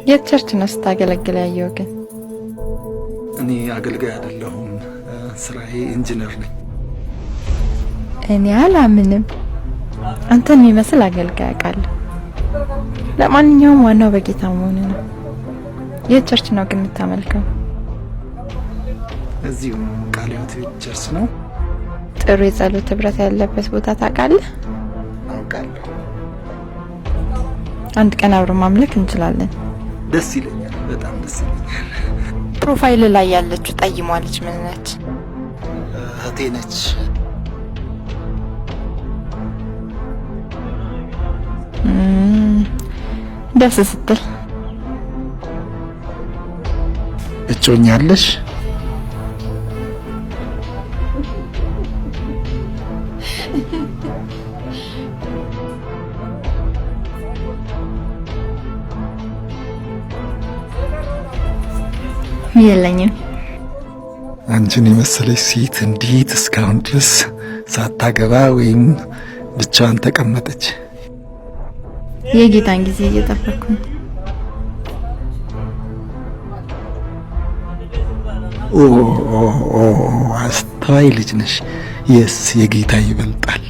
የት church ነው ስታገለግል ያየው ግን? እኔ አገልጋይ አይደለሁም። ስራዬ ኢንጂነር ነኝ። እኔ አላምንም። አንተን የሚመስል አገልጋይ አውቃለሁ። ለማንኛውም ዋናው በጌታ መሆን ነው። የት church ነው ግን የምታመልከው? እዚሁ ቃለ ሕይወት church ነው። ጥሩ የጸሎት ህብረት ያለበት ቦታ ታውቃለህ? አውቃለሁ። አንድ ቀን አብሮ ማምለክ እንችላለን። ደስ ይለኛል። በጣም ደስ ይለኛል። Profile ላይ ያለችው ጠይሟ ልጅ ምን ነች? እህቴ ነች። ደስ ስትል። እጮኛለሽ? የለኝም። አንቺን የመሰለች ሴት እንዴት እስካሁን ድረስ ሳታገባ ወይም ብቻዋን ተቀመጠች? የጌታን ጊዜ እየጠበቅኩ ነው። ኦ፣ አስተዋይ ልጅ ነሽ። Yes፣ የጌታ ይበልጣል።